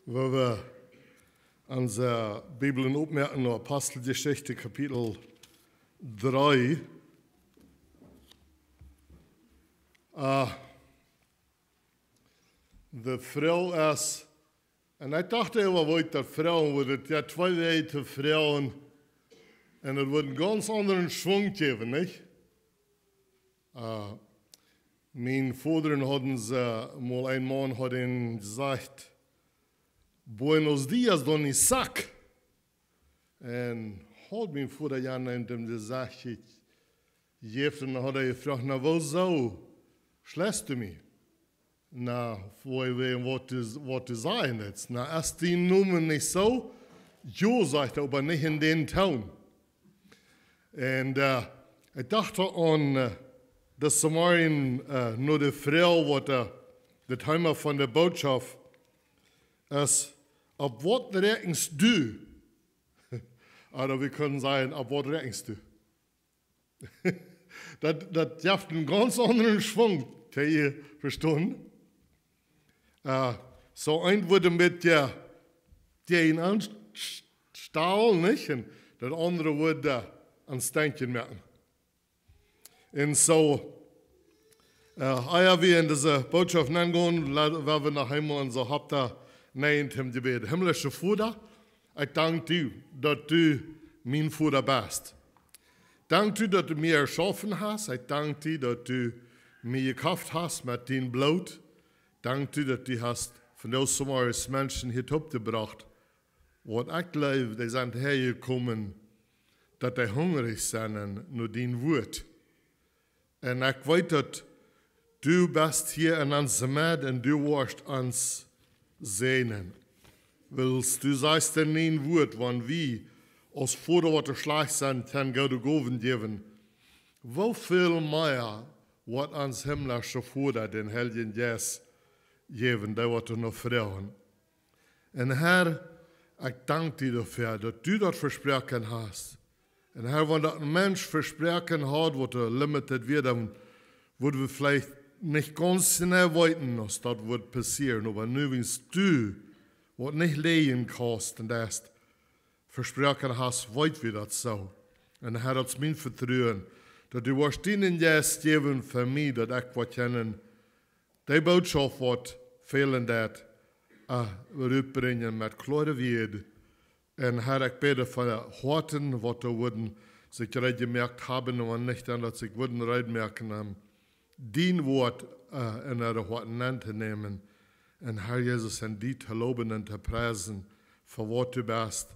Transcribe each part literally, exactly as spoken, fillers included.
Wua wie onse Bibeln oppmoaken no Aposteljeschicht Kapitel dree. Ah, de Froag es, un ekj docht, ekj wudd daut froagen, wudd et jo twee Wäaj to froagen, un et wudd eenen gaunz aundren Schwung jäwen, nich? Ah, mien Voda haud eemol, een Maun haud am jesajcht: "Buenos dias, don Isaac." Un haud mien Voda jo nich am jesajcht, ekj jeft, un haud hee jefroacht: "Na, wuarom schlajchst du mie?" Na, woo, woo, waut du, waut du sajen deist. Na, es dien Nomen nich soo? Jo, sajcht hee, oba nich en dän Toon. Un, ah, ekj docht aun, ah, daut Samarien, ah, no de Froag, waut, ah, daut Thema von de Bootschoft es: "Opp waut räakjenst du?" Ooda wie kjennen sajen: "Opp waut räakjenst du?" Daut, daut jeft eenen gaunz aundren Schwung, kjenn jie vestonen? Ah, soo eent wudd een bät, jo, dän aunstalen, nich? Un daut aundre wudd, ah, aun denkjen moaken. Un soo, ah, ea wie en dise Bootschoft nengonen, la-, well wie noch eemol aun soo Haupt nämen toom Jebäd. Himmlischa Voda, ekj dank die, daut du mien Voda best. Dank die, daut du mie jeschaufen hast. Ekj dank die, daut du mie jekoft hast met dien Bloot. Dank die, daut du hast von dise Menschen hia toopjebrocht, waut ekj jleew, dee sent häajekomen, daut dee hungrich sent no dien Wuat. Un ekj weet, daut du best hia en onse Med un du woascht ons säajnen. Wiels du sajchst en dien Wuat, wan wie aus Voda, waut schlajcht sent, kjeene goode Gowen jäwen, woo väl mea woat ons himmlischa Voda dän Heiljen Jeist jäwen, dee waut doano froagen. Un Herr, ekj dank die doafäa, daut du daut vesproaken hast. Un Herr, wan daut een Mensch vesproaken haud, waut doa limited wia, dan wudd wie veleicht nich gaunz jeneiw weeten, aus daut wudd passieren. Oba nu, wiels du waut nich läajen kaust un daut vesproaken hast, weet wie daut soo. Un Herr, daut es mien Vetruen, daut du woascht dienen Jeist jäwen fa mie, daut ekj woa kjennen dee Bootschoft, waut fälen deit, ah, rutbrinjen met kloare Wieed. Un Herr, ekj bäd fa Hoaten, waut doa wudden sikj reed jemoakt haben, un wan nich, dan daut see sikj wudden reed moaken, om dien Wuat, ah, en äare Hoaten auntonämen. Un Herr Jesus, en die to lowen un to priesen fa waut du best.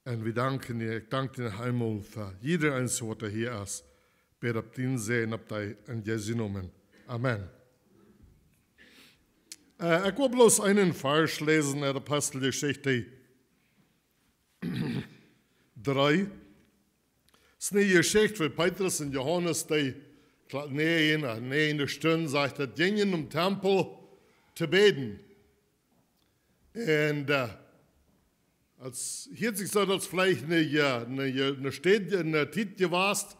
Un wie danken die, ekj dank die noch eemol fa jieda eent, waut hia es. Bäd opp dien Säajen opp dee en Jesu Nomen. Amen. Ah, ekj well bloos eenen Varsch läsen ut Aposteljeschicht dree. Es eene Jeschicht von Petrus un Johanes, dee, kla-, nä, en, nä, en de Stund, sajcht daut, jinjen em Tempel to bäden. Un, ah, et hieet sikj soo, daut veleicht eene, jo, eene, jo, eene Städ, eene Tiet jewast,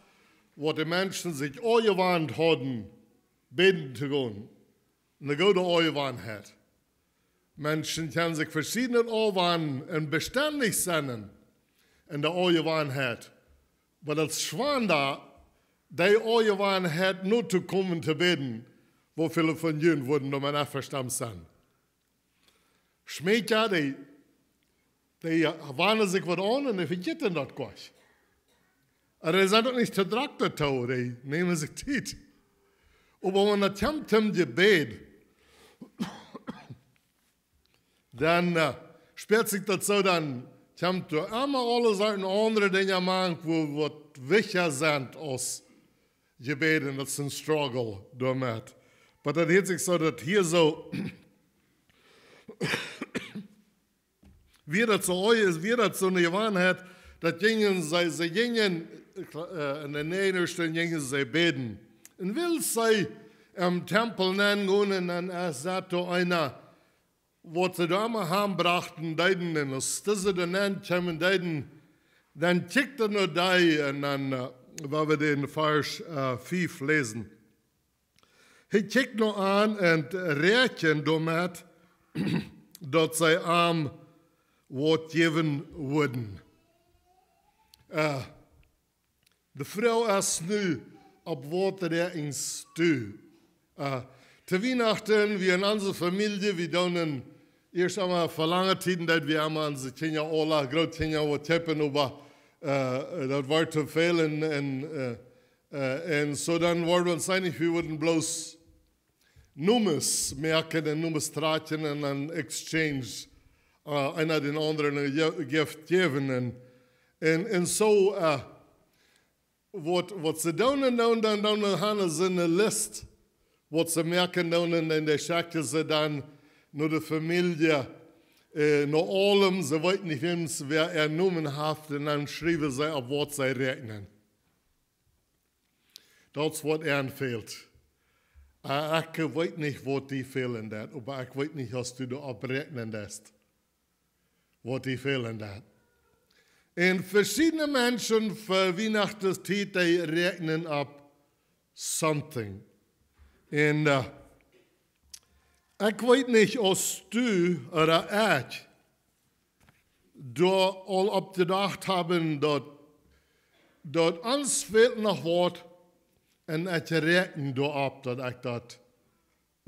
wua de Menschen sikj aunjewant hauden, bäden to gonen. Eene goode Aunjewanheit. Menschen kjennen sikj veschiedne Aunjewanheiten bestendich sennen en de Aunjewanheit. Oba daut es schwoa, dee Aunjewanheit notokomen to bäden, woo väle von junt wudden doamet envestonen sennen. Schmeekja, dee, dee wanen sikj waut aun un dee vejäten daut jlikj. Oba dee sent uk nich too drock doatoo, dee nämen sikj Tiet. Oba wan daut kjemt toom Jebäd, dan, ah, spieet sikj daut soo, dan kjemt doa emma aule Sorten aundre Dinja mank, wua waut wichtja sent aus Jebäd, un daut es een Struggle doamet. Oba daut hieet sikj soo, daut hia soo, wia daut soo, es, wia daut soo eene Jewanheit, daut jinjen see, see jinjen, ah, en de Näacht jinjen see bäden. Un wiels see em Tempel nengonen, un dan es daut doa eena, waut see doa emma han brochten, deeden, un aus dise doa nenkjeemen, deeden, dan kjikjt hee no dee, un dan, ah, woa wie dän Varsch, ah, fief läsen. Hee kjikjt no an un räakjent doamet, daut see am waut jäwen wudden. Äh, de Froag es nu, opp waut räakjenst du? Äh, to Wienachten, wie en onse Famielje, wie doonen ieescht emol fa lange Tieden, daut wie emol onse Kjinja aula, Grootkjinja waut kjeepen, oba, äh, daut wort to väl un, un, äh, äh, un soo dan worden wie ons eenich, wie wudden bloos Nummers moaken un Nummers trakjen un dan exchange, äh, eena dän aundren een Gi-, Gift jäwen. Un, un, un soo, äh, waut, waut see doonen, dan, dan, dan haben see ne List, waut see moaken doonen, un dan dee schekjen see dan no de Famielje, äh, no aulem, see weeten nich, wäm see, wäa äa Nomen haft, un dan schriewen see opp, waut see räakjnen. Daut es waut an fält. Äh, ekj weet nich, waut die fälen deit, oba ekj weet nich, aus du doa opp räakjnen deist, waut die fälen deit. Un veschiedne Menschen fa Wienachtentiet, dee räakjnen opp something. Un, äh, ekj weet nich, aus du ooda ekj doa aul opp jedocht haben, daut, daut ons fält noch waut, un ekj räakjen doaropp, daut ekj daut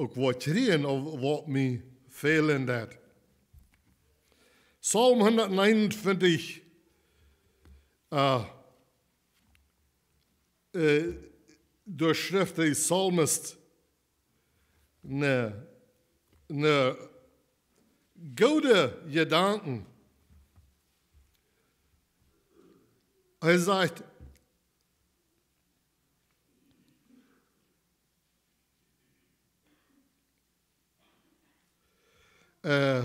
uk woa kjrieen, ooda waut mie fälen deit. Psalm hundateenuntwintich, äh, äh, doa schrift de Psalmist ne, ne goode Jedanken. Hee sajcht, äh,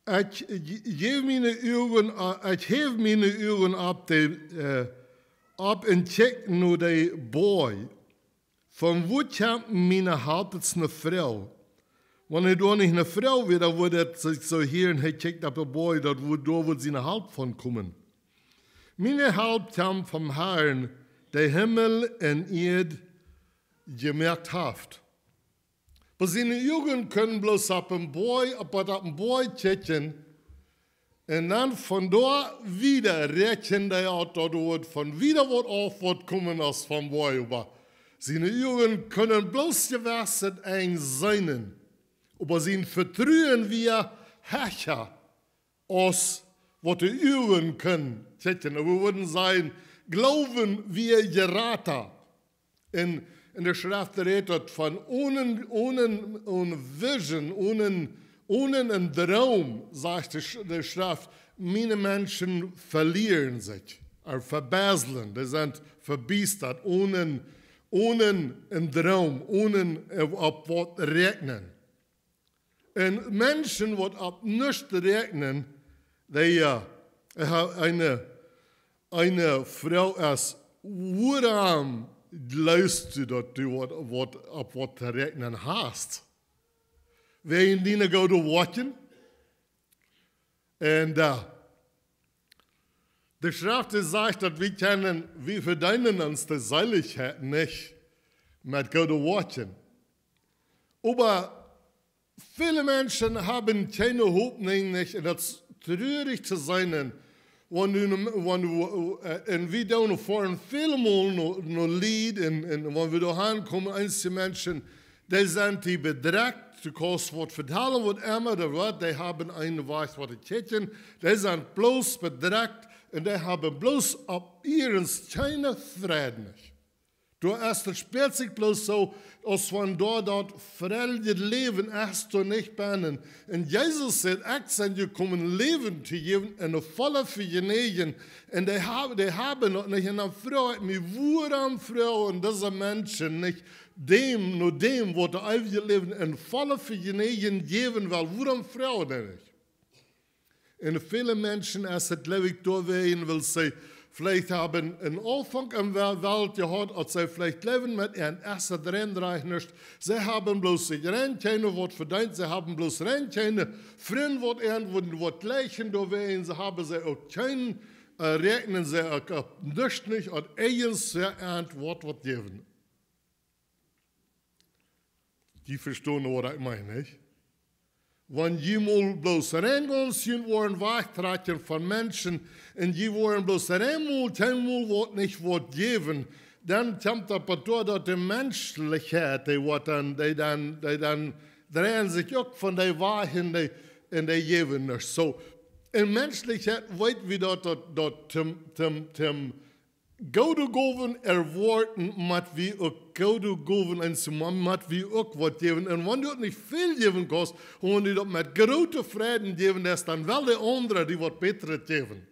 Ekj j-, jäw miene Uagen, äh, ekj häw miene Uagen opp de, äh, opp un kjikj no de Boaj. Von wua kjemt miene Halp? Daut es ne Froag. Wan hee doa nich ne Froag wia, dan wudd hee sikj soo hieren, hee kjikjt opp de Boaj, daut wudd, doa wudd siene Halp von komen. Miene Halp kjemt vom Harn, dee Himmel un Ieed jemoakt haft. Oba siene Uagen kunnen bloos opp een Boaj, opp waut opp een Boaj kjikjen. Un dan von doa wieda räakjnen dee aul, daut doa wudd von wieda waut auf waut komen aus vom Boaj. Oba siene Uagen kunnen bloos jewess daut een seenen. Oba sien Vetruen wia hecha aus waut de Uagen kunnen kjikjen. Un wie wudden sajen, Gloowen wia jrata. Un, un de Schreft rät daut von onen, onen, onen Vision, onen, onen een Droom, sajcht de Sch-, de Schreft, miene Menschen velieren sikj, ooda vebäslen, dee sent vebiestat, onen, onen een Droom, onen, äh, opp waut räakjnen. Un Menschen waut opp nuscht räakjnen, dee, äh, ha-, eene, eene Froag es, wuarom jleefst du daut du waut, waut, opp waut to räakjnen hast? Wäajen diene goode Woakjen? Un, äh, de Schreft sajcht daut wie kjennen, wie vedeenen ons de Seelichkjeit nich met goode Woakjen. Oba väle Menschen haben kjeene Hopninj nich, un daut es trurich to seenen, wan du, wan du, äh, un wie doonen foaren väl mol no, no Lied, un, un wan wie doa aunkomen, eenje Menschen, dee sent die bedrekjt, du kaust waut vetalen, waut emma, daut waut, dee haben eenen Wajch waut to kjikjen, dee sent bloos bedrekjt, un dee haben bloos opp iernst kjeene Freid nich. Doa es, daut spält sikj bloos soo, aus wan doa daut frelje Läwen es doa nich bennen. Un Jesus sajcht, ekj sie jekomen Läwen to jäwen un ne volle Vejneejen. Un dee hab-, dee haben daut nich. Un dan froag ekj mie, wuarom froagen dise Menschen nich däm, no däm, waut daut eewje Läwen un volle Vejneejen jäwen well? Wuarom froagen dee nich? Un väle Menschen es et, jleew ekj, doawäajen, wiels see veleicht haben eenen Aunfank en de Welt jehaut, aus see veleicht läwen met äa Essen, Drinkjen, nuscht. See haben bloos sikj rein kjeene waut vedeent, see haben bloos rein kjeene Frind waut äant wudden waut jlikjen, doawäajen see haben see uk kjeen äh, räakjnen see uk opp nuscht nich, aus eent sea ent waut, waut jäwen. Jie vestonen, waut ekj meen, nich? Wan jie mol bloos rein gaunz junt woaren wajchtrakjen von Menschen, un jie woaren bloos rein mol, kjeenmol waut nich waut jäwen, dan kjemt daut doatoo, daut de Menschlichkjeit, dee woat dan, dee dan, dee dan dreien sikj uk von dee wajch un dee, un dee jäwen nuscht. Soo, en Menschlichkjeit weet wie daut, daut, daut toom, toom, toom goode Gowen erwoaten, mott wie uk goode Gowen, un soo mott wie uk waut jäwen. Un wan du uk nich väl jäwen kaust, un wan du daut met groote Freiden jäwen deist, dan well de aundre die waut bätret jäwen.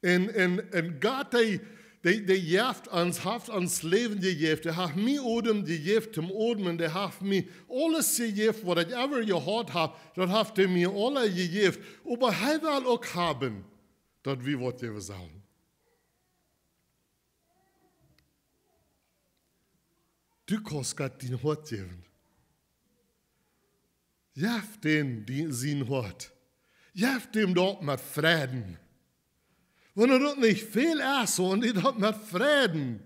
Un, un, un Gott, dee, dee, dee jeft ons, haft ons Läwen jejäft. Dee haft mie Odem jejäft toom odmen. Dee haft mie aules jejäft, waut ekj ever jehaut hab. Daut haft hee mie aula jejäft. Oba hee well uk haben, daut wie waut jäwen sellen. Du kaust Gott dien Hoat jäwen. Jeff däm dien, sien Hoat. Jeff däm daut met Freiden. Wan daut nich väl es, wan du daut met Freiden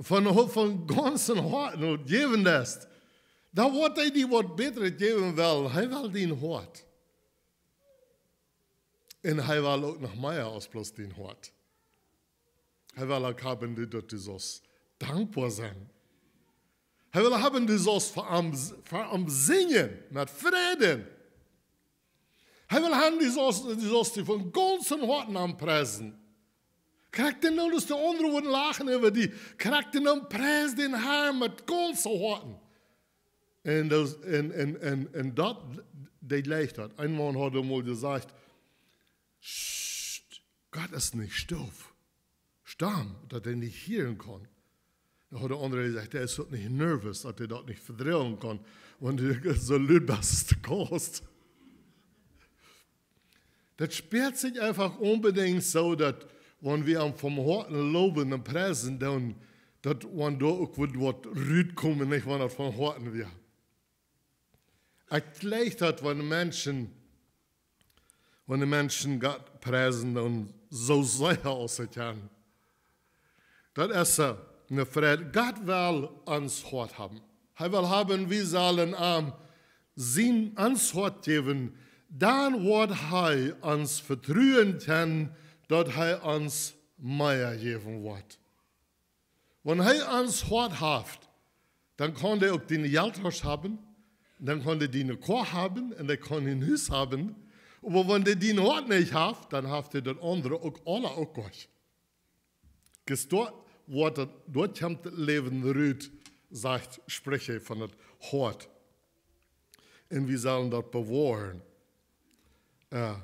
von, von gaunzem Hoat jäwen deist, dan woat hee die waut bätret jäwen. Well, hee well dien Hoat. Un hee well uk noch mea aus bloos dien Hoat. Hee well uk haben, daut du saust dankboa sennen. Hee well haben, du saust fa am, fa am sinjen met Freiden. Hee well haben, du saust, du saust die von gaunzem Hoaten am priesen. Krakjt dan, daut de aundre wudden lachen äwa die, krakjt dan, pries dän Harn met gaunzem Hoaten. Un daut, un, un, un, un daut, dee jleicht daut. Een Maun haud mol jesajcht: "Psst, Gott es nich stoff, stomm, daut hee nich hieren kaun." Dan haud de aundre jesajcht: "Hee es uk nich nervous, daut hee daut nich vedroagen kaun, wan du soo lud best aus de Kaust." Daut späat sikj eefach onbedinjt soo, daut wan wie am von Hoaten lowen un priesen, dan, daut wan doa uk woat waut rutkomen, nich, wan daut von Hoaten wia. Ekj jleich daut, wan de Menschen, wan de Menschen Gott priesen, dan soo sea aus see kjennen. Daut es, äh, ne Freid. Gott well ons Hoat haben. Hee well haben, wie sellen am sien, ons Hoat jäwen, dan woat hee ons vetruen kjennen, daut hee ons mea jäwen woat. Wan hee ons Hoat haft, dan kaun hee uk dien Jelt haben, dan kaun hee diene Koa haben un hee kaun dien Hus haben. Oba wan hee dien Hoat nich haft, dan haft hee daut aundre uk aula uk nich. Kjikj, doa woat daut, doa kjemt daut Läwen rut, sajcht Spricha, von daut Hoat. Un wie sellen daut bewoaren. Äh,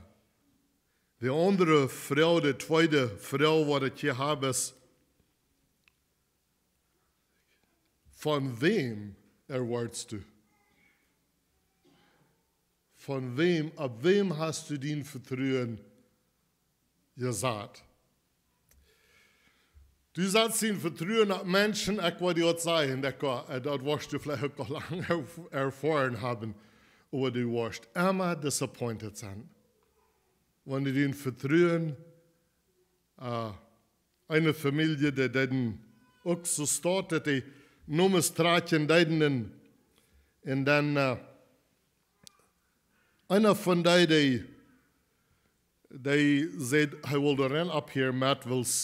de aundre Froag, de tweede Froag, waut ekj hia hab, es: Von wäm erwoatst du? Von wäm, opp wäm hast du dien Vetruen jesat? Du satst dien Vetruen opp Menschen, ekj woa die waut sajen, ekj woa, äh, daut woascht du veleicht uk aul lang erf-, erfoaren haben, oba du woascht emma disappointed sennen. Wan du dien Vetruen, äh, eene Famielje, dee deeden uk soo stoakj, daut dee Nomes trakjen deeden un, un dan, äh, eena von dee, dee, dee säd, hee wull doa rein opp hia met, wiels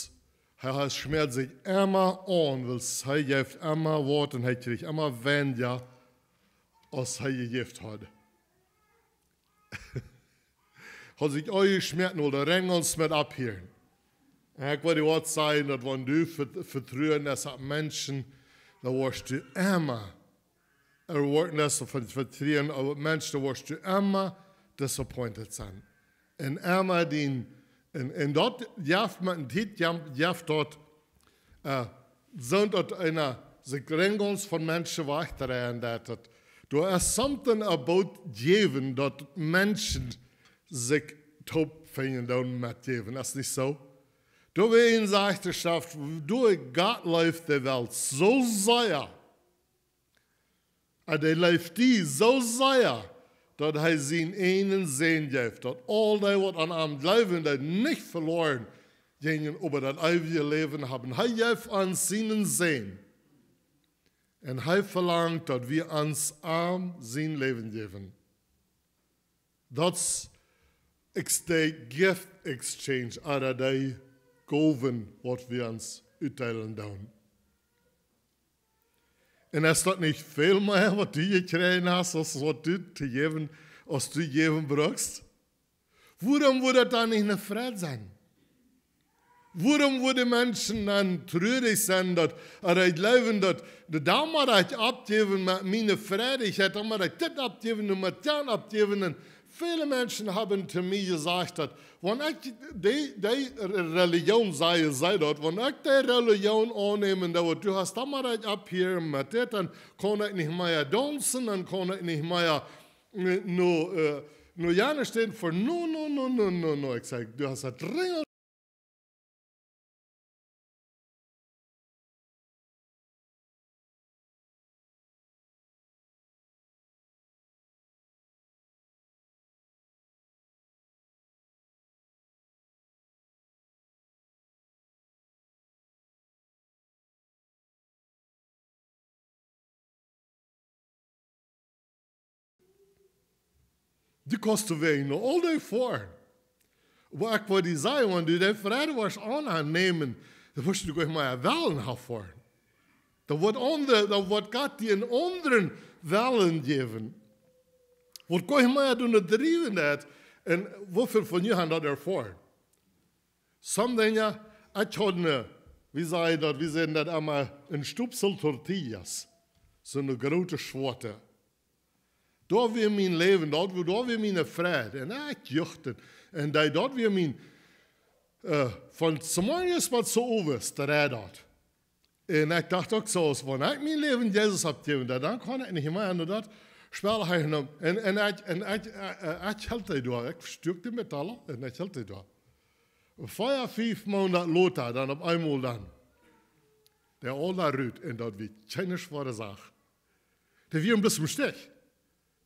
hee, hee schmäad sikj emma aun, wiels hee jeef emma waut un hee kjrieech emma weinja, aus hee jejäft haud. Haud sikj aunjeschmäat, wull doa rein gaunz met opphieren. Un ekj wull die waut sajen, daut wan du vet-, Vetruen hast opp Menschen, dan woascht du emma, erwoatst von Vetruen opp Menschen, dan woascht du emma disappointed sennen. Un emma dien, un, un daut jeft met eene Tiet, jeft, jeft daut, äh, soo daut eena sikj rein gaunz von Menschen wajchdreien deit. Daut, there is something about jäwen, daut Menschen sikj toop finjen doonen met jäwen. Es nich soo? Doawäajen sajcht de Schreft, doa Gott leeft de Welt soo sea, un hee leeft die soo sea, daut hee sienen eenen Sän jeef, daut aul dee, waut aun am jleewen, dee nich veloaren jinjen, oba daut eewje Läwen haben. Hee jeef ons sienen Sän. Un hee velangt, daut wie ons am sien Läwen jäwen. Daut es de gift exchange, ooda de Gowen, waut wie ons utdeelen doonen. Un es daut nich väl mea, waut du jekjräajen hast, aus waut du to jäwen, aus du jäwen brukst? Wuarom wudd daut dan nich ne Freid sennen? Wuarom wudden Menschen dan trurich sennen, daut, ooda jleewen, daut, daut dan mott ekj oppjäwen met miene Freid, ekj haud dan mott ekj dit oppjäwen un met jan oppjäwen? Un väle Menschen haben to mie jesajcht, daut, wan ekj, dee, dee Relijoon, saj, saj daut, wan ekj dee Relijoon aunnäm, daut waut du hast, dan mott ekj opphieren met dit, dan kaun ekj nich mea daunzen, dan kaun ekj nich mea, äh, no, äh, no jane Städ fa, no, no, no, no, no, no. Ekj saj, du hast daut dringend. Du kaust doawäajen no aul dee foaren. Oba ekj wull die sajen, wan du dee Freid woascht aunnämen, dan woascht du goanich mea wellen haben foaren. Dan woat aundre, dan woat Gott die eenen aundren Wellen jäwen. Waut goanich mea doonen driewen daut. Un woo väl von junt haben daut erfoaren? Sommje Dinja, ekj haud ne, wie sajen daut, wie säden daut emol, een Stupsel Tortillas. Soone groote schwoate. Doa wia mien Läwen, doa wia, doa wia miene Freid. Un ekj jucht. Un dee, daut wia mien, äh, von zemorjes bat zeowes, de Reid daut. Un ekj docht uk soo, aus wan ekj mien Läwen Jesus oppjäwen, dan, dan kaun ekj nich mea no daut Spell hia no. Un, un ekj, un ekj, äh, äh, ekj hilt dee doa. Ekj stuak de Metall un ekj hilt dee doa. Vea, fief Moonat lota, dan opp eemol dan. De Ola rut un daut wia kjeene schwoare Sach. Dee wia een bät em Stich.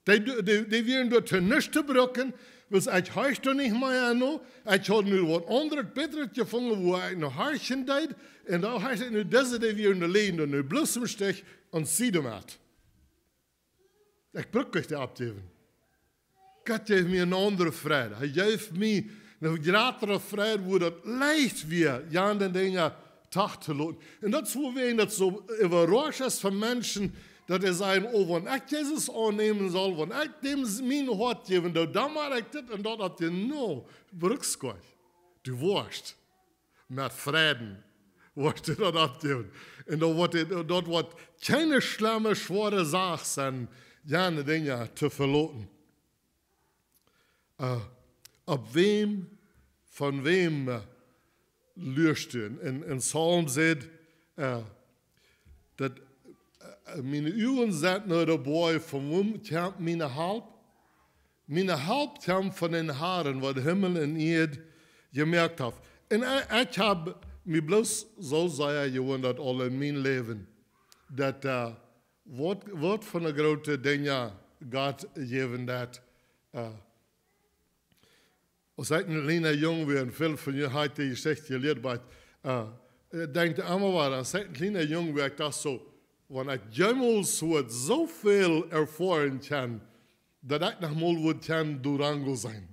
Dee, dee, dee wieren doa to nuscht to brucken, wiels ekj horcht doa nich mea no. Ekj haud nu waut aundret, bätret jefungen, wua ekj no horchen deed. Un dan haud ekj nu dise, dee wieren doa lijen, doa nu bloos em Stich un see doamet. Ekj bruck nich dee oppjäwen. Gott jeef mie eene aundre Freid. Hee jeef mie eene jratre Freid, wua daut leicht wia, jan dee Dinja doch to loten. Un daut es, wuarom daut soo äwarascht es fa Menschen, daut see sajen, oh, wan ekj Jesus aunnämen saul, wan ekj däm s-, mien Hoat jäwen, dan, dan mott ekj dit un daut, daut je, no, bruckst goanich. Du woascht met Freiden, woascht du daut oppjäwen. Un daut woat, daut woat kjeene schlemme, schwoare Sach sennen, jane Dinja to veloten. Äh, opp wäm, von wäm, äh, luascht du? Un, un Psalm sajcht, äh, daut, äh, miene Uagen sent no de Boaj, von wua kjemt miene Help? Miene Help kjemt von dän Harn, waut Himmel un Ieed jemoakt haft. Un e-, ekj hab mie bloos soo sea jewundat aul en mien Läwen, daut, äh, waut, waut fa groote Dinja Gott jäwen deit, äh, aus ekj een kjliena Jung wia, un väl von junt haben dee Jeschicht jelieet, oba, äh, ekj denkj emma wada, aus ekj een kjliena Jung wia, ekj docht soo, wan ekj jemols wudd soo väl erfoaren kjennen, daut ekj noch mol wudd kjennen Durango seenen.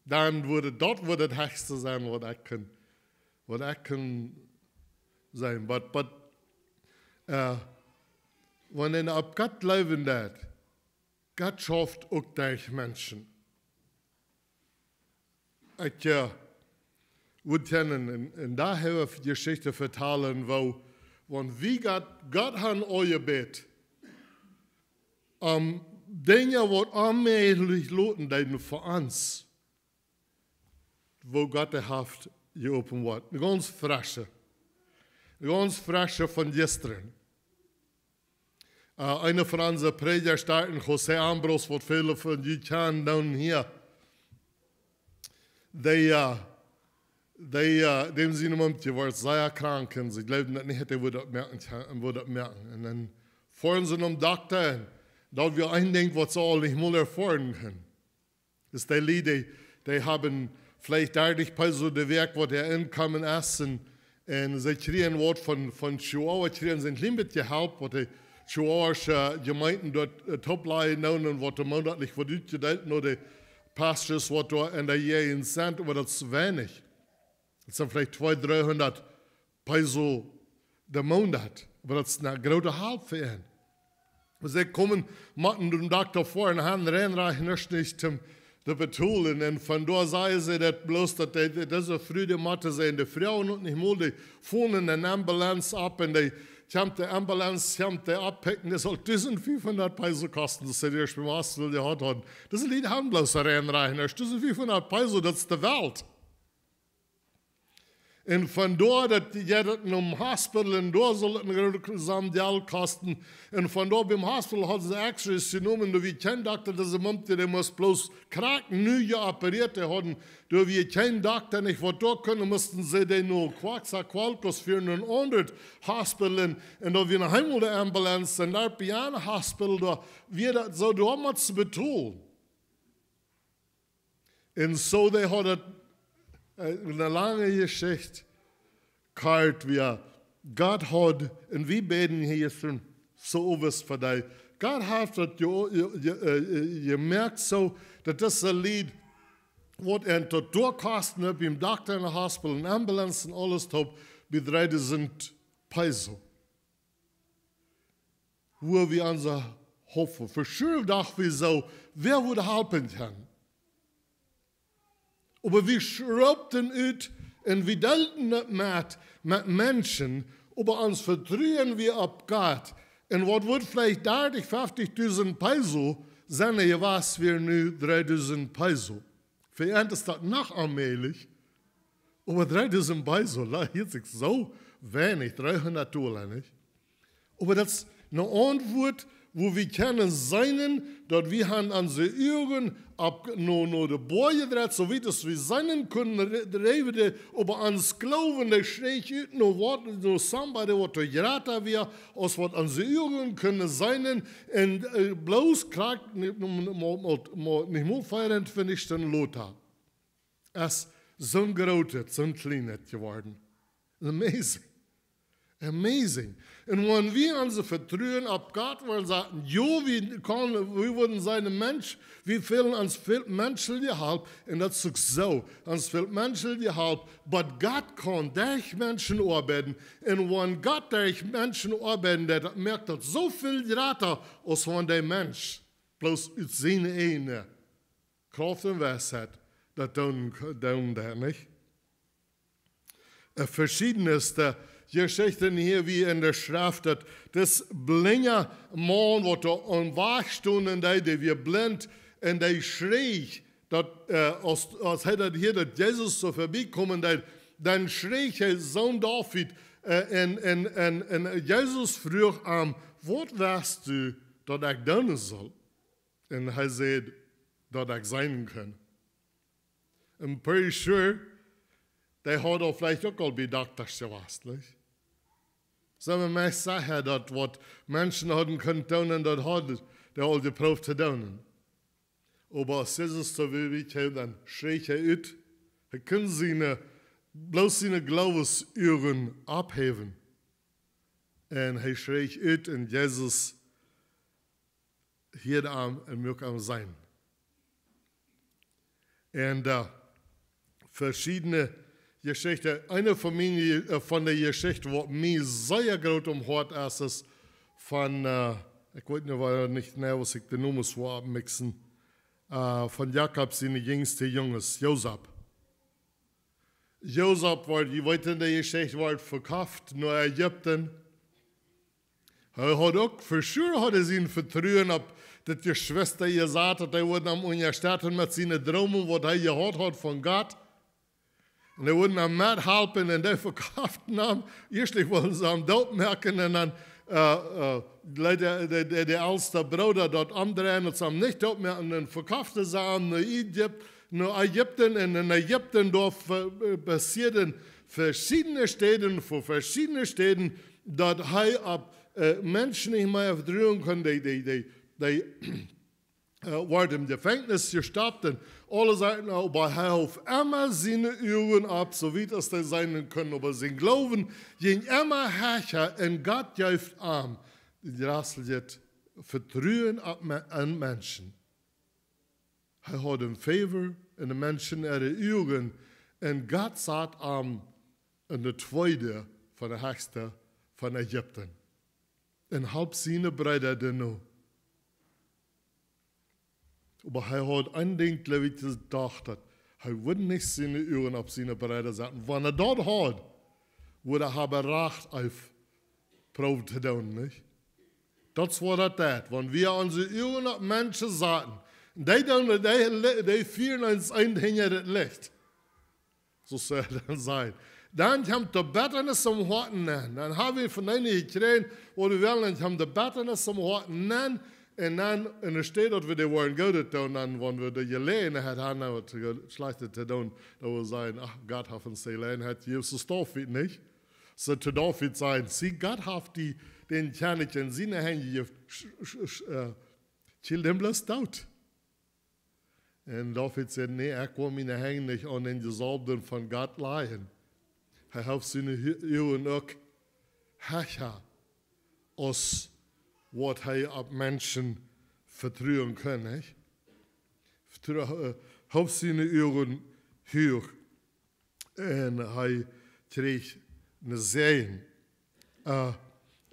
Dan wudd daut, daut wudd daut hechste sennen, waut ekj kunn, waut ekj kunn seenen. But, but, äh, wan eena opp Gott jleewen deit, Gott schauft uk derch Menschen. Ekj, äh, wudd kjennen eene, eene Jeschicht vetalen, wua, wan wie Gott, Gott haben aunjebät, om Dinja, waut onmäajlich loten deeden fa ons, wua Gott dee haft jeopenboat. Eene gaunz fresche. Eene gaunz fresche von jistren. Äh, eena von onse Prädja, José Ambrós, waut väle von junt kjanen, doa hia. Dee, äh, dee, äh, däm siene Mumkje wort sea krank un see jleewden daut nich, daut hee wudd daut moaken, wudd daut moaken. Un dan foaren see nom Dokta un Daut wia een Dinkj, waut see aul nich mol erfoaren kunnen. Es dee Lied, dee, dee haben veleicht dartich Peso de Wäakj, waut äa Enkomen es. Un, un see kjrieen waut von, von Chihuahua, kjrieen see een kjlien bät Help, waut de Chihuahuasche Jemeenten doa, äh, toop lajen doonen un waut doa moonatlich woat utjedeelt no de Pastors, waut doa en de Jäajent sent, oba daut es weinich. Daut sent veleicht twee, dreehundat Peso de Moonat. Oba daut es eene groote Help fa an. See komen, motten dän Dokta foaren, haben rein nuscht nich toom, toom betolen. Un von doa sajen see daut bloos, daut dee, dee, dise Fru, dee motten see en de Froag noch nich mol, dee foaren eene Ambulance opp un dee kjemt de Ambulance, kjemt dee opppikjen, dee saul dusent fiefhundat Peso kosten, daut see dee ieescht biem Hospital jehaut hauden. Dise Lied haben bloos rein nuscht, dusent fiefhundat Peso, daut es de Welt. Un von doa, daut jeit daut nom Hospital, un doa saul daut eene groote Som Jelt kosten. Un von doa biem Hospital hauden see X-rays jenomen, doa wia kjeen Dokta, dee see mumte, dee must bloos krakjt nu jeoperieet, dee hauden, doa wia kjeen Dokta nich, waut doa kunnen, musten see dee no Coatzacoalcos fieren, een aundret Hospital, un, un doa wia noch eemol de Ambulance, un doa bie een Hospital, doa wia daut soo, doa must see betolen. Un soo, dee haud daut, äh, eene lange Jeschicht, kort wia, Gott haud, un wie bäden hia soo, soo owes fa dee. Gott haft daut je, je, je, äh, jemoakt soo, daut dise Lied, waut an daut doa kosten haft, biem Dokta, en Hospital, en Ambulance un aules toop, bie dreedusent Peso. Wua wie onse Hopninj, fa sure docht wie soo, wäa wudd halpen kjennen? Oba wie schruppen ut un wie deelden daut met, met Menschen, oba ons Vetruen wia opp Gott. Un waut wudd veleicht dartich, feftichdusent Peso sennen jewast, wia nu dreedusent Peso. Fa an es daut noch onmäajlich, oba dreedusent Peso, daut hieet sikj soo weinich, dreehundat Dolla, nich? Oba daut es eene Auntwuat, wua wie kjennen seenen, daut wie haben onse Uagen opp, no, no de Boaj jedreit, soo wiet aus wie seenen kunnen, re-, dreewen dee, oba ons Gloowen, dee schreech ut no waut, no somebody, waut doa jrata wia, aus waut onse Uagen kunnen seenen, un, äh, bloos krakjt, nich, nich, nich, nich mol veeauntwintich Stunden lota es soon grootet, soon kjlienet jeworden. Amazing. Amazing. Un wan wie ons Vetruen opp Gott wudden saten, jo, wie kjennen, wie wudden sennen een Mensch, wie feelen ons väl menschelje Help, un daut es uk soo, ons väl menschelje Help, oba Gott kaun derch Menschen oabeiden. Un wan Gott derch Menschen oabeiden deit, daut moakt daut soo väl jrata, aus wan dee Mensch bloos ut siene eejne Krauft un Weisheit, daut doonen, doonen deit, nich? Äh, veschiedne Jeschichten hia wie en de Schreft, daut dis blinja Maun, waut doa aum Wajch stunt, un dee, dee wia blint, un dee schreech, daut, äh, aus, aus hee daut hieed, daut Jesus soo verbiekomen deed, dan schreech hee: "Soon David", äh, un, un, un, un Jesus fruach am: "Waut west du, daut ekj doonen saul?" Un hee säd: "Daut ekj seenen kaun." I'm pretty sure dee haud aul veleicht uk aul bie Doktasch jewast, nich? Sent wie meist secha, daut waut Menschen hauden kunt doonen, daut haud dee aul jeprooft to doonen. Oba aus Jesus doa bie kjeem, dan schreech hee ut. Hee kunn siene, bloos siene Gloowes-Uagen opphäwen. Un hee schreech ut un Jesus hieed am un muak am seenen. Un, äh, veschiedne Jeschichten. Eene von miene, äh, von de Jeschichten, waut mie sea groot aum Hoat es, es von, äh, ekj weet nich, wua, nich, nä, aus ekj de Nomes woa oppmiksen, äh, von Jakob siene jinjste Junges, Josef. Josef wort, jie weeten de Jeschicht, wort vekoft no Ägipten. Hee haud uk, for sure haud hee sien Vetruen opp daut Jeschwista jesat, daut dee wudden am unjastetten met siene Droomen, waut hee jehaut haud von Gott. Un dee wudden am methalpen un dee vekoften am. Ieeschtlich wullen see am dootmoaken un dan, äh, äh, leet de, de, de, de elsta Brooda daut omdreien, daut see am nich dootmoaken, un dan vekoften see am no Ägip-, no Ägipten, un en Ägipten doa ve-, äh, passieeden veschiedne Städen, fa veschiedne Städen, daut hee opp, äh, Menschen nich mea vedroagen kunn, dee, dee, dee dee äh, wort em Jefenkjnis jestoppt un aule Sachen, oba hee haud emma siene Uagen opp, soo wiet aus dee seenen kunnen, oba sien Gloowen jinkj emma hecha un Gott jeef am daut jratste Vetruen opp Me-, aun Menschen. Hee haud een Favor en de Menschen äare Uagen un Gott sad am aun de Tweede von de Hechste von Ägipten un holp siene Breeda doano. Oba hee haud een Dinkj, jleew ekj, jedocht, daut hee wudd nich siene Uagen opp siene Breeda saten. Wan hee daut haud, wudd hee haben Rajcht opp Proow to doonen, nich? Daut es waut daut deit. Wan wie onse Uagen opp Menschen saten, dee doonen, dee, dee fieren ons een hinja daut Licht. Soo saul et dan sennen. Dan kjemt de Bettanis em Hoaten nenn. Dan hab wie von dee jekjräajen, waut wie wellen, dan kjemt de Bettanis em Hoaten nenn. Un dan, enne Städ daut wie dee woaren Goodet doonen, dan, wan wie de Jeläajenheit haben, waut Schlajchtet to doonen, dan woa wie sajen: "Ach, Gott haft ons Jeläajenheit jejäft, soo aus David, nich?" Soo to David sajen: "See, Gott haft die, dän Kjennich en siene Henj jejäft, sch-, sch-, sch-, äh, kjiel dän bloos doot." Un David säd: "Nä, ekj well miene Henj nich aun dän Jesaulwden von Gott lajen." Hee haud siene Hu-, Uagen uk hecha aus waut hee opp Menschen vetruen kunn, nich? Vetrue-, äh, haud siene Uagen huach. Un hee kjrieech een Säajen. Äh,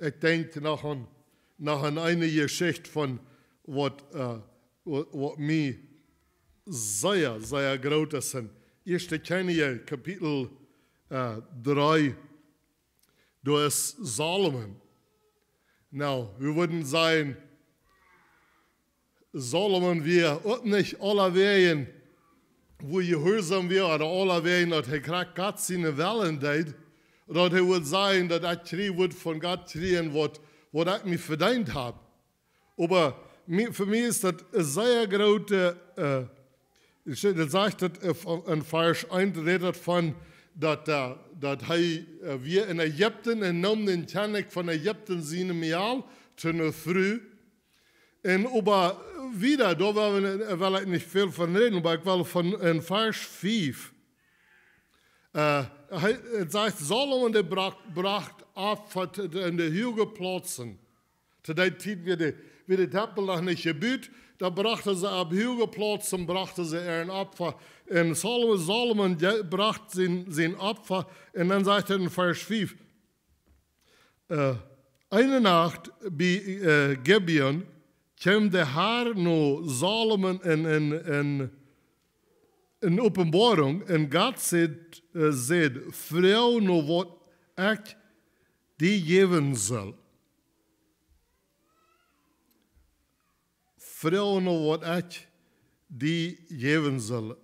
ekj denkj noch aun, noch aun eene Jeschicht von waut, äh, wa-, waut mie sea, sea groot es. En Ieeschte Kjennichs, Kapitel, äh, dree, doa es Salomo. Nu, wie wudden sajen, Salomo wia uk nich aulawäajen, woo jehuarsom wia, ooda aulawäajen, daut hee krakjt Gott sienen Wellen deed, daut hee wudd sajen, daut ekj kjrie-, wudd von Gott kjrieen, waut, waut ekj mie vedeent hab. Oba mie, fa mie es daut een sea groota, äh, daut sajcht daut, äh, von, en Varsch eent rät daut von, daut, äh, daut hee, äh, wia en Ägipten un neem dän Kjennich von Ägipten siene Mejal to eene Fru. Un oba wieda, doa well wie, äh, well ekj nich väl von räden, oba ekj well von, en Varsch fief, äh, hee, et sajcht, Salomo, dee bra-, brocht Opfa to de, en de huage Plazen. To dee Tiet wia de, wia de Tempel noch nich jebut, doa brochten see opp huage Plazen, brochten see äa Opfa. Un Salomo, Salomo je-, brocht sien, sien Opfa. Un dan sajcht et en Varsch fief, äh, eene Nacht bie, äh, Gibeon kjeem de Har no Salomo en, en, en, en Openboarunk, un Gott säd, äh, säd: "Froag no waut ekj die jäwen saul." Froag no waut ekj die jäwen saul.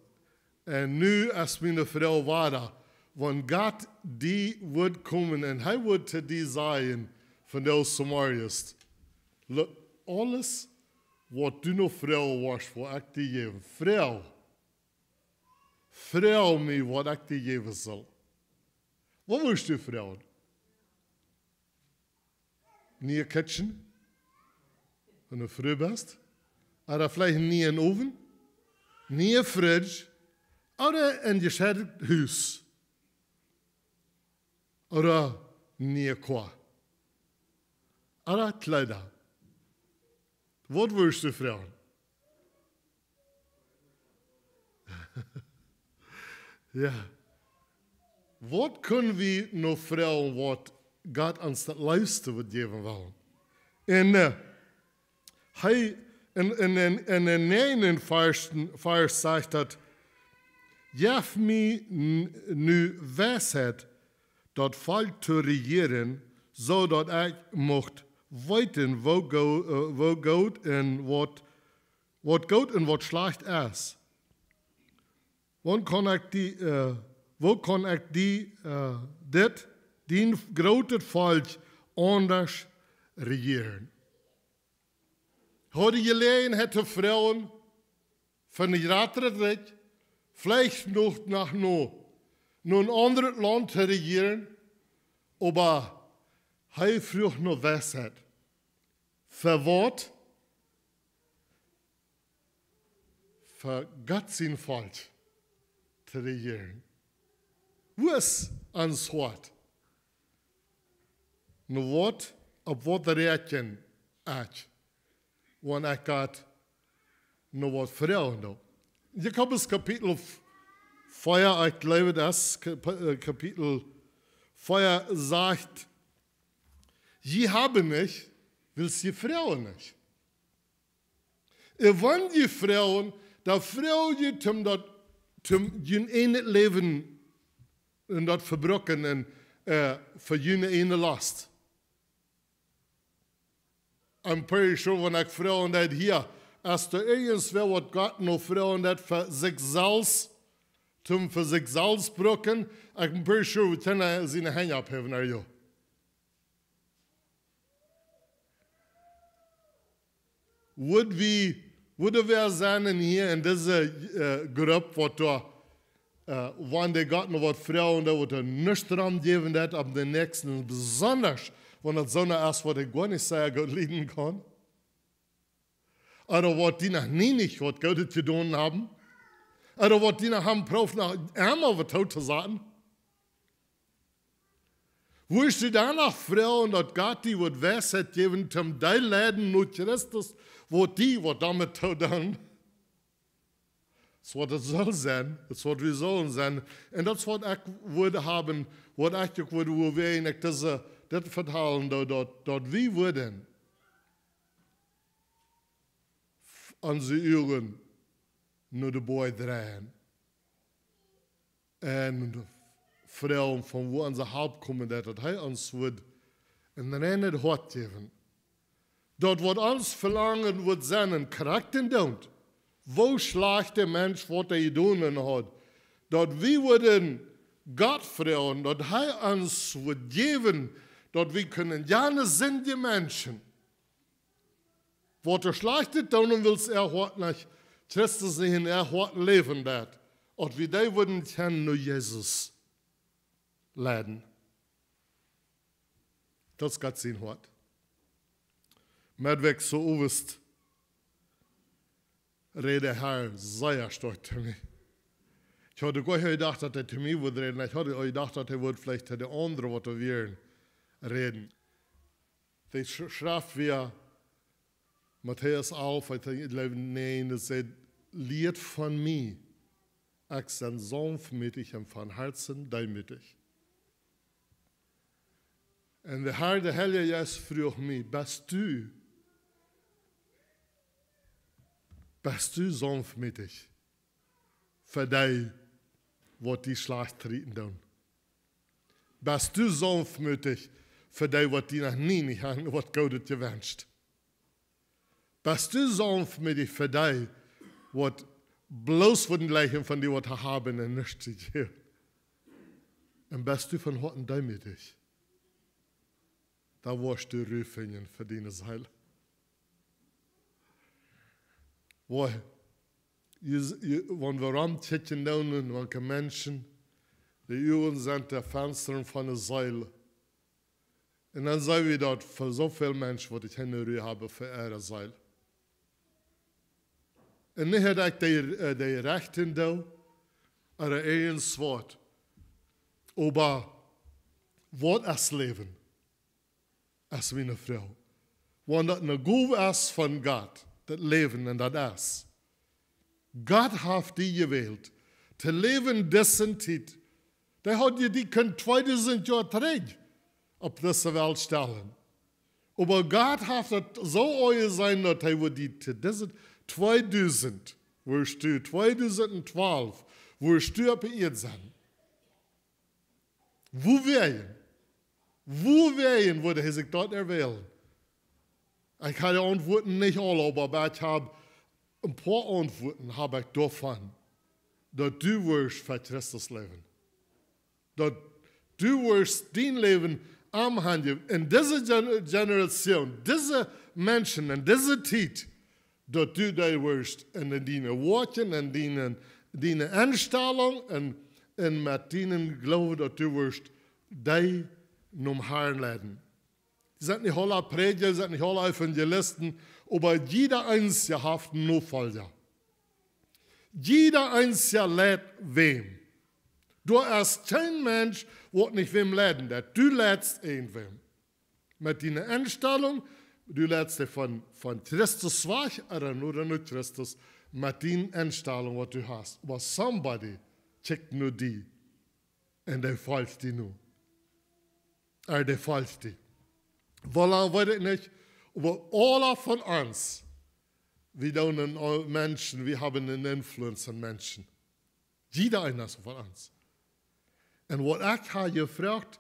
Un nu es miene Froag wada, wan Gott die wudd komen un hee wudd to die sajen, von dee Samaria, look, aules waut du no froagen wurscht, woa ekj die jäwen. Froag. Froag mie waut ekj die jäwen saul. Waut wurscht du froagen? Nie Kitchen, wan du fru best. Ooda veleicht nie een Owen, nie Fridge, ooda een jescheidet Hus, ooda nie Koa, ooda Kjleeda. Waut wurscht du froagen? Jo. Waut kjenn wie no froagen, waut Gott ons daut leefste wudd jäwen wellen? Un, äh, hee, en, en, en, en, en näajenden Varsch, Varsch sajcht daut: "Jeff mie n-, nu Weisheit, daut Volkj to rejieren, soo daut ekj mucht weeten, woo goo-, äh, woo goot un waut, waut goot un waut schlajcht es. Woo kaun ekj die, äh, woo kaun ekj die, äh, dit, dien grootet Volkj aundasch rejieren?" Haud de Jeläajenheit to froagen, von een jratret Rikj, veleicht noch, noch no, no een aundret Launt to rejieren, oba hee fruach no Weisheit. Fa waut? fa Gott sien Volkj to rejieren? Woo es ons Hoat? Nu waut, opp waut räakjen ekj, wan ekj Gott nu waut froagen doo? Jakobus Kapitel vea, ekj jleew daut es Kap-, äh, Kapitel vea sajcht: "Jie haben nich, wiels jie froagen nich." Un wan jie froagen, dan froag jie toom daut, toom jun ieejnet Läwen un daut vebruken un, äh, fa june ieejne Lost. I'm pretty sure, wan ekj froag daut hia, es doa irjentwäa waut Gott nu froagen daut fa sikj selfst, toom fa sikj selfst bruken, I'm pretty sure wie kjennen siene Henj opphäwen, are you? Wudd wie, wudd wäa sennen hia en dise, äh, Grupp, waut doa, äh, wan dee Gott nu waut froagen, doa woat hee nuscht doaraun jäwen, daut aum dän Näakjsten, besonda wan daut soona es, waut hee goanich sea goot lieden kaun? Ooda waut dee noch nie nich waut Goodet jedonen haben? Ooda waut dee noch haben proowt, noch emma waut too to sajen? Wurscht du dan noch froagen, daut Gott die woat Weisheit jäwen, toom die leiden no Christus, waut die waut doamet to doonen? Daut es waut et saul sennen, daut es waut wie sellen sennen. Un daut es waut ekj wudd haben, waut ekj uk wudd, woo wie en ekj dise, dit vetalen, daut, daut, daut wie wudden onse Uagen no de Boaj dreien un froagen von wua onse Help komen deit, daut hee ons wudd een reinet Hoat jäwen. Daut waut ons Velangen wudd sennen, krakjt en daut, woo schlajcht de Mensch waut hee jedonen haud, daut wie wudden Gott froagen, daut hee ons wudd jäwen, daut wie kunnen, jane sindje Menschen, waut doa Schlajchtet doonen, wiels äa Hoat nich, Christus nich en äa Hoat läwen deit, daut wie dee wudden kjennen no Jesus leiden. Daut es Gott sien Hoat. Met wekj soo owes räd de Herr sea stoakj to mie. Ekj haud goanich jedocht, daut hee to mie wudd räden. Ekj haud jedocht, daut hee wudd veleicht to de aundre, waut doa wieren, räden. De Sch-, Schreft wia Matäus alf, ekj denkj, ekj jleew näajen, daut sajcht: "Lieet von mie, ekj sie saunftmootich un von Hoaten deemootich." Un de Herr, de Heilje Jeist fruach mie: "Best du, best du saunftmootich fa dee, waut die schlajcht trieden doonen? Best du saunftmootich fa dee, waut die noch nie nich haben waut Goodet jewenscht? Best du saunftmootich fa dee, waut bloos wudden jleichen von die, waut haben un nuscht to jäwen? Un best du von Hoaten deemootich? Dan woascht du Ru finjen fa diene Seel." Woa, jie, jie, wan wie romkjikjen doonen, wan de Menschen, de Uagen sent de Fenstren von de Seel. Un dan seenen wie daut fa soo väl Menschen, waut kjeene Ru haben fa äare Seel. Un nich daut ekj dee, äh, dee rechten doo, ooda irjent waut. Oba waut es Läwen? Es miene Froag. Wan daut eene Gow es von Gott, daut Läwen, un daut es. Gott haft die jewält, to läwen dise Tiet. Dee haud die, die kunn tweedusent Joa trigj opp dise Welt stalen. Oba Gott haft daut soo aunjeseenen, daut hee wudd die to dise tweedusent, wurscht du, tweedusent twalf, wurscht du opp de Ieed sennen. Wuawäajen? Wuawäajen wudd hee sikj daut erwälen? Ekj kaun de Auntwuaten nich aule, oba ekj hab een poa Auntwuaten hab ekj doavon, daut du wurscht fa Christus läwen. Daut du wurscht dien Läwen am hanjäwen. En dise Gen-, Generation, dise Menschen, en dise Tiet, daut du dee wurscht en, en diene Woakjen, en diene, diene Enstalunk un, un met dienen Gloowen, daut du wurscht dee nom Herrn leiden. Dee sent nich aule Prädja, dee sent nich aule Evangelisten, oba jieda eensja haft een Nofolja. Jieda eena leit wäm. Du best kjeen Mensch, waut nich wäm leiden deit. Du leidst irjentwäm. Met diene Enstalunk, du leidst die von, von Christus wajch, ooda no, no Christus, met diene Enstalunk, waut du hast. Oba somebody kjikjt no die. Un dee folcht die nu. Ooda dee folcht die. Woo lang weet ekj nich, oba aule von ons, wie doonen aul Menschen, wie haben een Influence aun Menschen. Jieda eena von ons. Un waut ekj hab jefroacht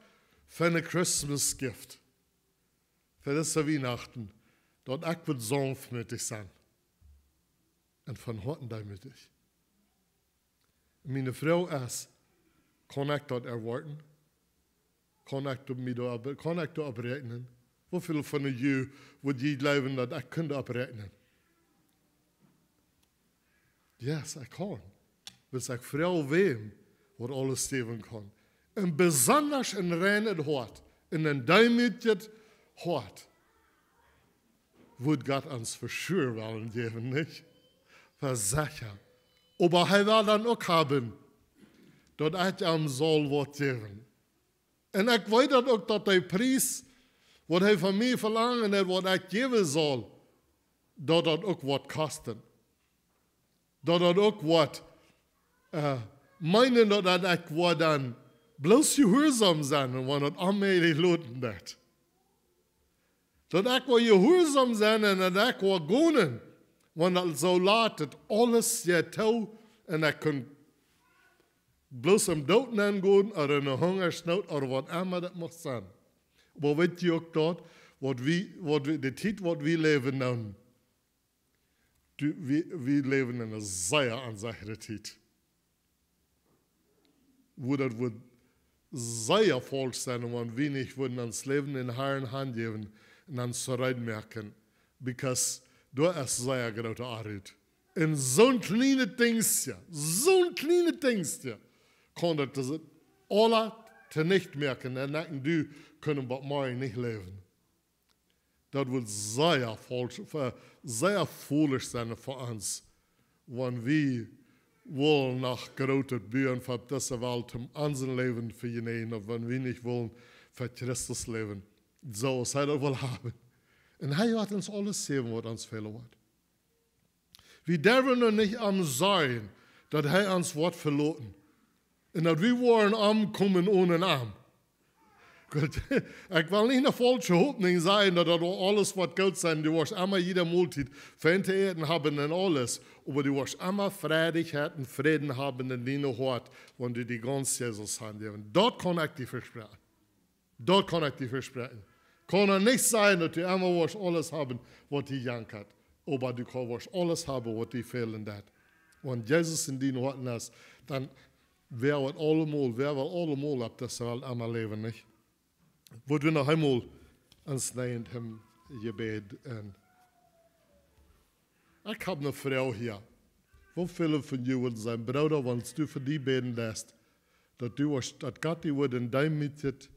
fa een Christmas gift, fa dise Wienachten, daut ekj wudd saunftmootich sennen. Un von Hoaten deemootich. Miene Froag es, kaun ekj daut erwoaten? Kaun ekj daut, mie doa, kaun ekj doa opp räakjnen? Woo väl von junt wudd jie jleewen, daut ekj kunn opp räakjnen? Yes, ekj kaun. Wiels ekj froag wäm, waut aules jäwen kaun. Un besonda een reinet Hoat, un een deemootjet Hoat, wudd Gott ons for sure wellen jäwen, nich? Fa secha. Oba hee well dan uk haben, daut ekj am saul waut jäwen. Un ekj weet daut uk, daut de Pries, waut hee von mie velangt un waut ekj jäwen saul, daut daut uk woat kosten. Daut daut uk woat, äh, meenen, daut, daut ekj woa dan bloos jehuarsom sennen, un wan daut onmäajlich loten deit. Daut ekj woa jehuarsom sennen un daut ekj woa gonen, wan daut soo lat, daut aules jeit too un ekj kaun bloos em Doot nenn gonen, ooda en eene Hungasnoot, ooda waut emma daut mucht sennen. Oba weet jie uk daut, waut wie, waut wie, de Tiet, waut wie läwen nu, du, wie, wie läwen en eene sea onsechere Tiet. Woo daut wudd sea faulsch sennen, wan wie nich wudden ons Läwen däm Harn hanjäwen un ons reed moaken. Because doa es sea groote Oabeit. Un soon kjlienet Dinjstje, soon kjlienet Dinjstje, kaun daut, daut aules tonicht moaken un ekj un du kjennen bie mie nich läwen. Daut wudd sea faulsch, äh, sea foolish sennen fa ons, wan wie wellen noch grootet buen fa dise Welt, om ons Läwen fa jenäajen, ooda wan wie nich wellen fa Christus läwen, soo aus hee daut well haben. Un hee woat ons aules jäwen, waut ons fälen woat. Wie derwen noch nich am sajen, daut hee ons woat veloten. Un daut wie woaren omkomen onen am. Goot, ekj well nich eene faulsche Hopninj sennen, daut daut aules woat goot sennen. Du woascht emma jiede Moltiet fein to äten haben un aules. Oba du woascht emma Fräd un Fräd haben en dien Hoat, wan du die gaunz Jesus hanjefst. Daut kaun ekj die vespräakjen. Daut kaun ekj die vespräakjen. Kaun hee nich sennen, daut du emma woascht aules haben, waut die jankat. Oba du kaust, woascht aules haben, waut die fälen deit. Wan Jesus en dien Hoat es, dan woa wie aulemol, woa wie aulemol opp dise Welt emma läwen, nich? Wudd wie noch eemol ons nämen em Jebäd. Un ekj hab eene Froag hia. Woo väle von junt wudden sajen, Brooda, wan du fa die bäden deist, daut du woascht, daut Gott die wudd een deemootjet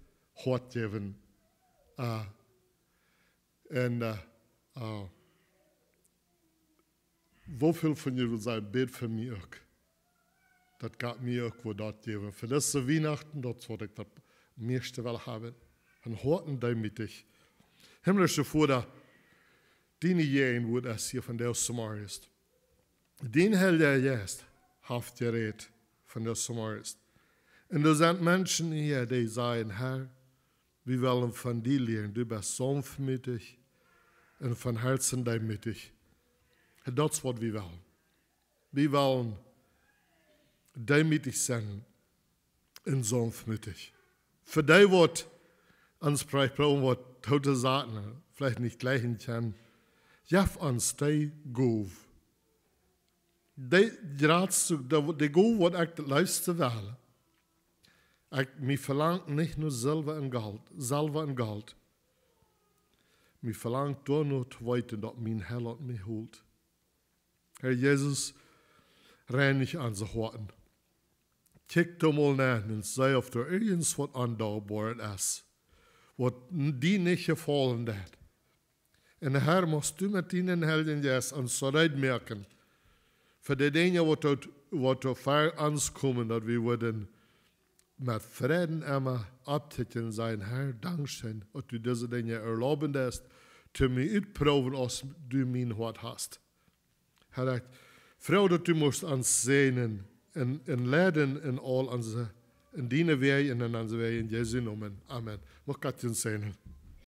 Hoat jäwen? Ah, un, äh, äh, woo väl von junt wudden sajen, bäd fa mie uk? Daut Gott mie uk wudd daut jäwen. Fa dise Wienachten, daut es waut ekj daut mieeschte well haben. Een Hoat deemootich. Himmlischa Voda, diene Jäajenwoat es hia vondoag zemorjes. Dien Heilja Jeist haft jerät vondoag zemorjes. Un doa sent Menschen hia, dee sajen, Herr, wie wellen von die lieren. Du best saunftmootich un von Hoaten deemootich. Un daut es waut wie wellen. Wie wellen deemootich sennen un saunftmootich. Fa dee, waut ons veleicht proowen, waut toot to saten, veleicht nich jlikjen kjennen, jeff ons dee Gow. Dee jratste, dee, dee Gow, waut ekj daut leefste well. Ekj, mie velangt nich no Selwa un Golt, Selwa un Golt. Mie velangt doano to weeten, daut mien Heilaunt mie helt. Herr Jesus, reinich onse Hoaten. Kjikj doa mol nenn un see, auf doa irjent waut ondankboaret es, waut n-, die nich jefaulen deit. Un Herr, muchst du met dienen Heiljen Jeist ons soo reed moaken, fa de Dinja waut doa, waut doa ver ons komen, daut wie wudden met Freiden emma opptitjen, sajen: Herr, dankscheen, daut du dise Dinja erlauben deist, to mie utproowen, aus du mien Hoat hast. Herr, ekj froag, daut du muchst ons säajnen un, un leiden en aul onse, en diene Wäaj un en onse Wäaj, en Jesu Nomen. Amen. Mucht Gott junt säajnen.